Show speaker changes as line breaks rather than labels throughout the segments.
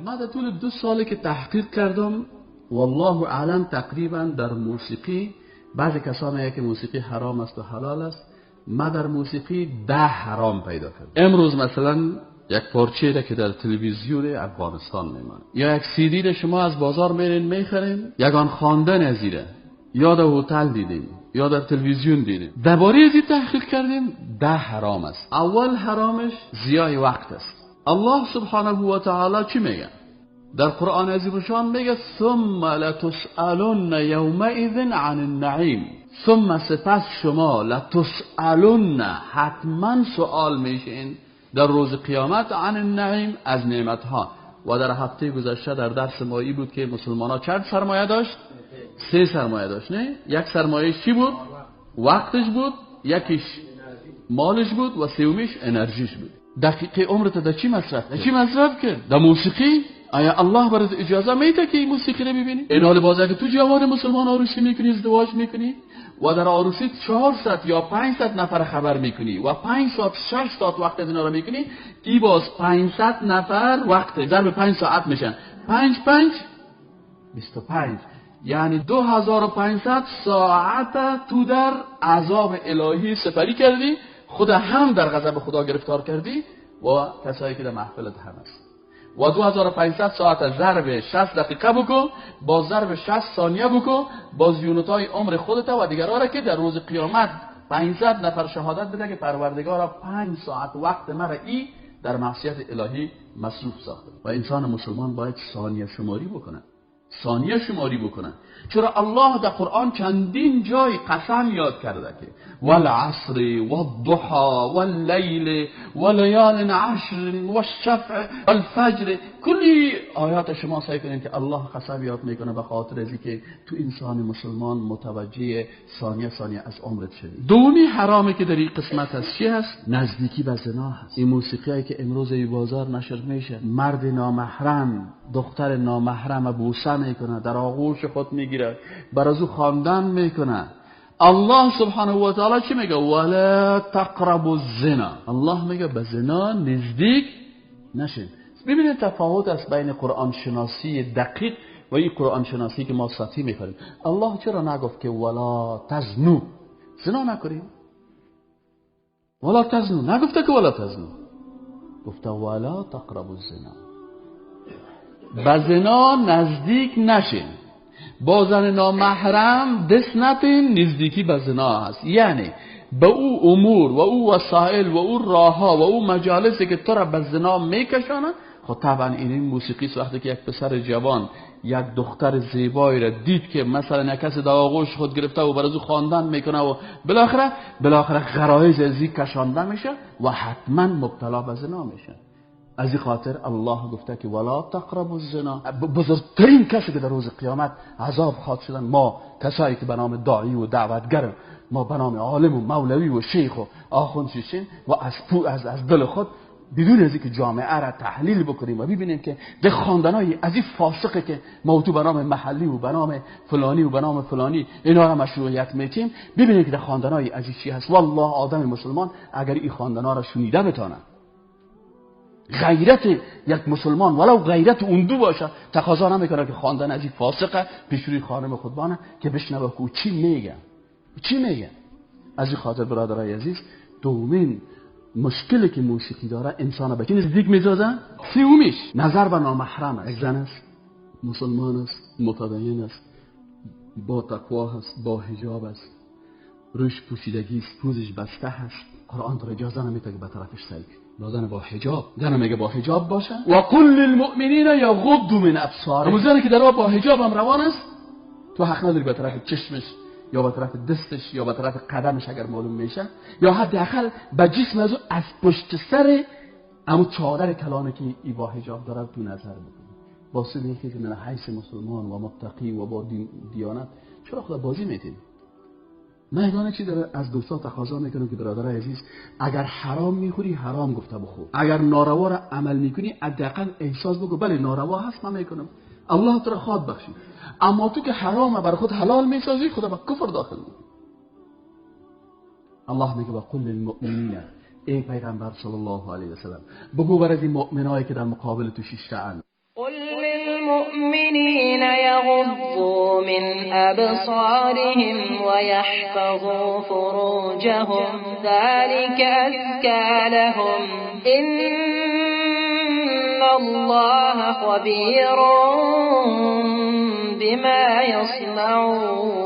من در طول 2 سالی که تحقیق کردم، والله اعلم، تقریبا در موسیقی بعضی کسا میگه که موسیقی حرام است و حلال است، من در موسیقی 10 حرام پیدا کردم. امروز مثلا یک پارچه را که در تلویزیون افغانستان میمانه یا یک سیدی را شما از بازار میرین میخرین، یگان خواندن از ایره یا در هتل دیدیم یا در تلویزیون دیدیم، درباره از این تحقیق کردیم، 10 حرام است. اول حرامش ضیاع وقت است. الله سبحانه و تعالی چی میگه؟ در قرآن عظیم شان میگه ثم لتسألن یومئذ عن النعیم. ثم سپس شما، لتسألن حتما سوال میشین در روز قیامت، عن النعیم از نعمتها. و در هفته گذشته در درس مایی بود که مسلمان ها چند سرمایه داشت؟ 3 سرمایه داشت، نه؟ یک سرمایه چی بود؟ وقتش بود، یکیش مالش بود و سومیش انرژیش بود. دقیقه عمرت در چی مصرف کرد؟ چی مصرف کرد؟ در موسیقی؟ آیا الله برات اجازه میده که این موسیقی رو ببینی؟ این حال باز اگه تو جوان مسلمان عروسی میکنی، ازدواج میکنی و در عروسی 400 یا 500 نفر خبر میکنی و 5 ساعت 6 ساعت وقت از اینا رو میکنی، ای باز 500 نفر وقت ضرب 5 ساعت میشن، 5 5 25، یعنی 2500 ساعت تو در عذاب الهی سپری کردی، خود هم در غضب خدا گرفتار کردی و کسایی که در محفلت هم هست. و 2500 ساعت ضرب 60 دقیقه بکن، با ضرب 60 ثانیه بکن، با زیونتای عمر خودت و دیگران را که در روز قیامت 500 نفر شهادت بده که پروردگارا 5 ساعت وقت مرا ای در معصیت الهی مصروف ساخته. و انسان مسلمان باید ثانیه شماری بکنه، ثانیه شماری بکنه. چرا الله در قرآن چندین جای قسم یاد کرده که والعصر والضحى واللیل ولیال عشر والشفع والفجر. کلی آیات شما سعی کنید که الله قسم یاد میکنه به خاطر از که تو انسان مسلمان متوجه ثانیه ثانیه از عمرت شدی. دومی حرامی که در این قسمت هست چی هست؟ نزدیکی به زنا هست. این موسیقیایی که امروز ای بازار نشر میشه، مرد نامحرم دختر نامحرم بوسه میکنه، در آغوش خود میگیره، بر از او خواندن میکنه. الله سبحانه و تعالی چی میگه؟ ولا تقربوا الزنا. الله میگه به زنا نزدیک نشین. ببینید تفاوت است بین قرآن شناسی دقیق و این قرآن شناسی که ما سطحی میکنیم. الله چرا نگفت که ولا تزنو، زنا نکنیم؟ ولا تزنو نگفته که ولا تزنو، گفته ولا تقربوا الزنا، به زنا نزدیک نشین، با زن نامحرم دست نتین، نزدیکی به زنا هست. یعنی به او امور و او وسایل و او راهها و او مجالسی که تو را به زنا میکشانه. خب طبعا این موسیقی وقتی که یک پسر جوان یک دختر زیبایی را دید که مثلا یک کسی در آغوش خود گرفته و برای او خواندن میکنه و بالاخره غرایز از این کشانده میشه و حتما مبتلا به زنا میشه. از این خاطر الله گفته که ولا تقربوا الزنا. بزرگترین کسی که در روز قیامت عذاب خواهد شدن ما کسایی که به نام داعی و دعوتگر، ما به نام عالم و مولوی و شیخ و آخوند شیشین و از دل خود بدون از اینکه جامعه را تحلیل بکنیم و ببینیم که ده خواندنای از این فاسقه که ما تو به نام محلی و به نام فلانی و به نام فلانی اینا را مشروعیت میتیم، ببینیم که ده خواندنای از این چی هست. والله آدم مسلمان اگر این خواندنا را شنیده بتانه، غیرت یک مسلمان ولو غیرت اون دو باشه تقاضا نمیکنه که خواندن از این فاسقه پیش روی خانم خودبانه که بشنوه که چی میگه، چی میگه. از این خاطر برادرای عزیز، دومین مشکلی که موسیقی داره انسان به چی نزدیک میسازه؟ سومیش نظر به نامحرم است. یک زن است، مسلمان است، متدین است، با تقوا است، با حجاب است، روش پوشیدگی است، پوزش بسته هست. قرآن تو اجازه نمیده که به طرفش سعی کنی. زن با حجاب، زن میگه با حجاب باشه. و قل للمؤمنین یغضوا من ابصارهم. اون زنی که در با حجاب هم روان است، تو حق نداری به طرف چشمش یا به طرف دستش یا به طرف قدمش اگر معلوم میشه، یا حداقل به جسم از از پشت سر امو چادر کلانه که ای با حجاب داره تو نظر بکنی. با اینکه که من حیث مسلمان و متقی و با دیانت چرا خدا بازی میتین؟ من یگانه چی داره از دوستا تقاضا میکنم که برادرای عزیز، اگر حرام میخوری حرام گفته بخور، اگر ناروا را عمل میکنی حداقل احساس بکن بله ناروا هست من میکنم، الله تو را خواد بخشید. اما تو که حرام بر خود حلال میسازی، خدا به کفر داخل میکنی. الله میگه وقل للمؤمنین، ای پیغمبر صلی الله علیه و سلم بگو بر از این مؤمنایی که در مقابل تو شیشته‌اند.
قل للمؤمنین یغضوا من ابصارهم ویحفظوا فروجهم ذلك ازکی لهم ان الله خبیر بما یصنعون.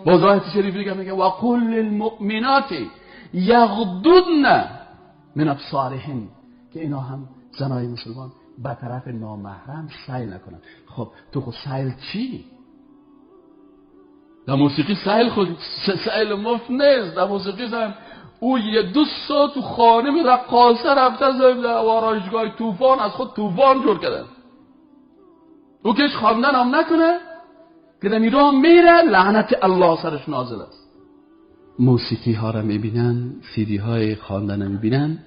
باز آیت شریف دیگه میگه وقل للمؤمنات یغضضن من ابصارهن، که اینا هم زنای مسلمان به طرف نامحرم سیل نکنن. خب تو خود سیل چی؟ در موسیقی سیل خود سیل مفت نیست. در موسیقی سیل او یه 2 ساعت تو خانم رقاصه رفته در آرایشگاه طوفان از خود طوفان جور کردن. او که هیچ خواندن هم نکنه که در ایران میره لعنت الله سرش نازل است. موسیقی ها را میبینن، سیدی های خواندن میبینن.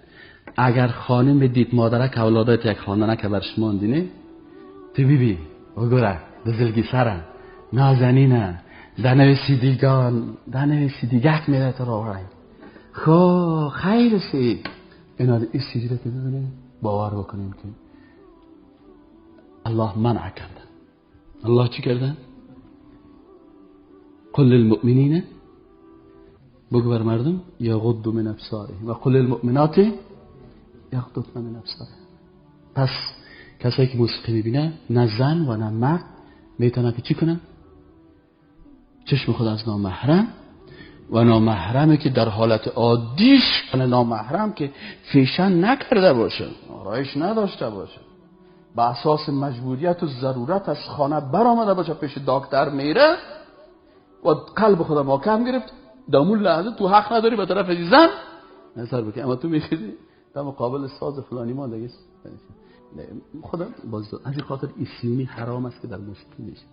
اگر خانم دید مادرک اولادت یک خواندنه که برش ماندینه تو بیبی وگوره دزلگی سرن نازنینه دنوی سیدیگان دنوی سیدیگک میره تو را رنگ خب خیر سی اینا این سیدی را که ببینیم باور بکنیم که الله منع کرده. الله چی کرده؟ قل للمؤمنین، بگو بر مردم یغضوا من ابصارهم و قل للمؤمنات یغضضن من ابصارهم. پس کسایی که موسیقی میبینه نه زن و نه مرد میتونه که چی کنن؟ چشم خود از نامحرم و نامحرمی که در حالت عادیش، نامحرم که فیشن نکرده باشه، آرایش نداشته باشه، به اساس مجبوریت و ضرورت از خانه برآمده باشه، پیش دکتر میره و قلب خود محکم گرفت، در اون لحظه تو حق نداری به طرف زن نظر بکنی، اما تو میخیزی در مقابل ساز فلانی ما دیگه خدا باز. از این خاطر این حرام است که در موسیقی نیست.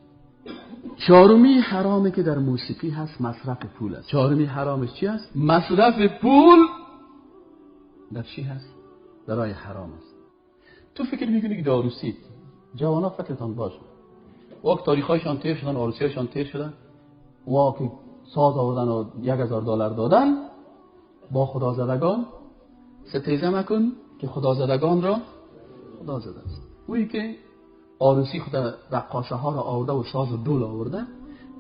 چهارمی حرامه که در موسیقی هست مصرف پول است. چهارمی حرامش چی است؟ مصرف پول در چی هست؟ در راه حرام است. تو فکر میکنی که داروسی جوانا فکرتان باشه، واک تاریخایشان تیر شدن، عروسی‌هایشان تیر شدن، واک ساز آوردن و $1000 دادن، با خدازدگان ستیزه مکن که خدازدگان را خدا زده است. اویی که عروسی خود رقاصه ها را آورده و ساز و دول آورده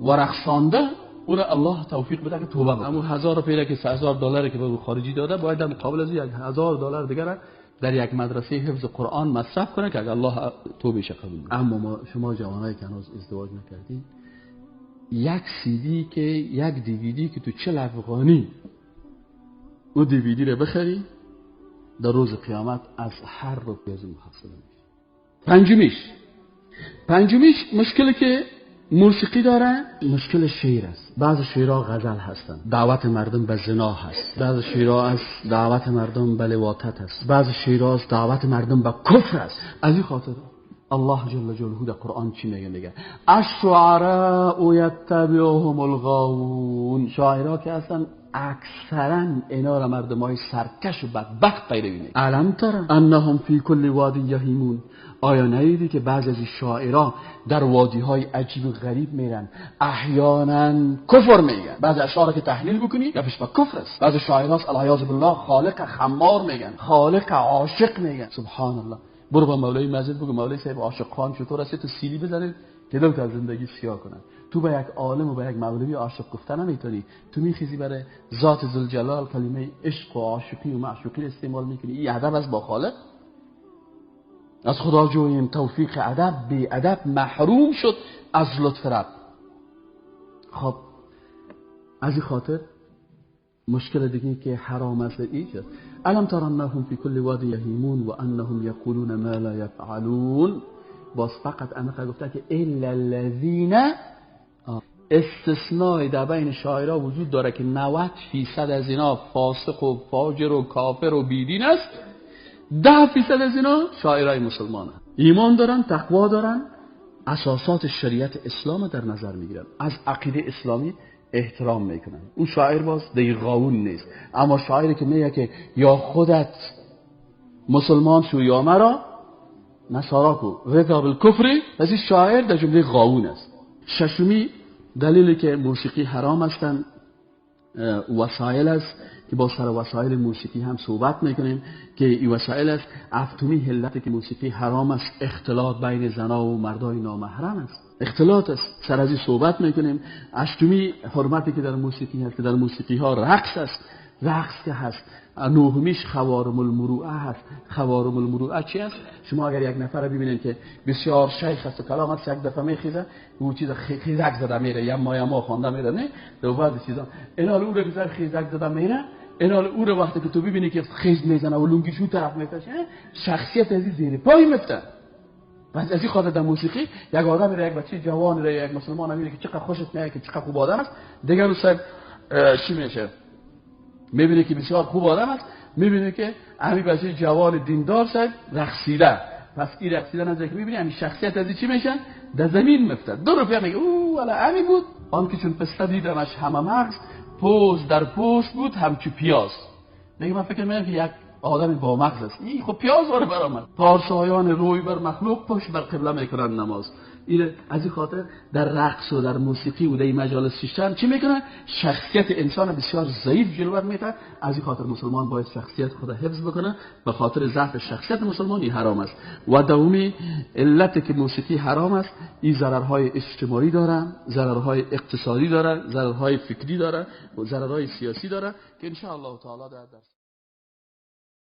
و رقصانده، او را الله توفیق بده که توبه بکنه. همون 1000 پیره که $3000 که به خارجی داده، باید در مقابل از $1000 دیگر در یک مدرسه حفظ قرآن مصرف کنه که اگر الله توبهش قبول کنه. اما ما شما جوانایی که هنوز ازدواج نکردین، یک سیدی که یک دیویدی که تو 40 افغانی او دیویدی رو بخری، در روز قیامت از هر روپیه از محاسبه میشه. پنجمیش مشکلی که موسیقی داره مشکل شعر است. بعض شعرها غزل هستند، دعوت مردم به زنا هست، بعض شعرها از دعوت مردم به لواطت است، بعض شعرها از دعوت مردم به کفر است. از این خاطر الله جل جلاله در قرآن چی میگه؟ میگه الشعراء یتبعهم الغاوون. شاعرها که هستن اکثرا اینا را مردمای سرکش و بدبخت پیروی میکنن. الم تر انهم فی کل وادی یهیمون. آیا ندیدی که بعضی از شاعرها در وادی های عجیب و غریب میرن، احیانا کفر میگن. بعضی اشعار که تحلیل بکنی گپش با کفر است. بعضی شاعرها العیاذ بالله خالق خمار میگن، خالق عاشق میگن. سبحان الله. برو با مولای مسجد بگو مولای صاحب عاشق خان چطور است، تو سیلی بزنید که دلت از زندگی سیاه کنن. تو به یک عالم و به یک مولوی عاشق گفتن نمیتونی. تو میخیزی برای ذات ذوالجلال کلمه عشق و عاشقی و معشوقی استعمال میکنی. این ادب است با خالق. از خدا جوییم توفیق ادب، بی ادب محروم شد از لطف رب. خب از این خاطر مشکل دیگه که حرام است ایجاد. الم تر انهم فی کل وادی یهیمون و انهم یقولون ما لا یفعلون. باز فقط امقه گفته که الا الذین، استثنای در بین شاعرها وجود داره که 90% از اینا فاسق و فاجر و کافر و بیدین است، 10% از اینا شاعرای مسلمان هست. ایمان دارن، تقوا دارن، اساسات شریعت اسلام در نظر میگیرن، از عقیده اسلامی احترام میکنن. اون شاعر باز دیگه غاوون نیست. اما شاعری که میگه که یا خودت مسلمان شو یا مرا نصارا کو رضا بالکفر، پس این شاعر در جمله غاوون است. ششمی دلیلی که موسیقی حرام هستند وسایل است که با سر وسایل موسیقی هم صحبت میکنیم که این وسایل است. هفتمی علت که موسیقی حرام است اختلاط بین زنا و مردای نامحرم است، اختلاط است، سر از این صحبت میکنیم. هشتمی حرمتی که در موسیقی هست که در موسیقی ها رقص است، رقص که هست. نهمیش خوارم المروءه هست. خوارم المروءه چی است؟ شما اگر یک نفر رو ببینید که بسیار شیخ است و کلام است، یک دفعه میخیزه او چیز خیزک زده میره، یما خوانده میره، نه دو بعض چیزا اینال او رو که خیزک زده میره، اینال او رو وقتی که تو ببینی که خیز میزنه و لونگیشو طرف میکشه، شخصیت از زیر پای میفته. پس از این خاطر در موسیقی یک آدم را، یک بچه جوان را، یک مسلمان میبینه که چقدر خوشت میاد که چقدر خوب آدم است، دیگه رو صاحب چی میشه؟ میبینه که بسیار خوب آدم است، میبینه که همین بچه جوان دیندار صاحب رقصیده. پس این رقصیدن از که میبینی همین شخصیت از چی میشه؟ در زمین میفته. دو روپیه میگه او والا همین بود. آن که چون پسته دیدمش همه مغز، پوست در پوست بود همچو پیاز. میگه من فکر میکنم که یک آدم با مغز است، این خب پیاز واره برآمد. پارسایان روی بر مخلوق پشت بر قبله میکنن نماز. این از این خاطر در رقص و در موسیقی و در این مجالس شیشتن چی میکنه؟ شخصیت انسان بسیار ضعیف جلوه میده. از این خاطر مسلمان باید شخصیت خود حفظ بکنه، به خاطر ضعف شخصیت مسلمان این حرام است. و دومی علت که موسیقی حرام است، این ضررهای اجتماعی داره، ضررهای اقتصادی داره، ضررهای فکری داره و ضررهای سیاسی داره که ان شاء الله تعالی در درس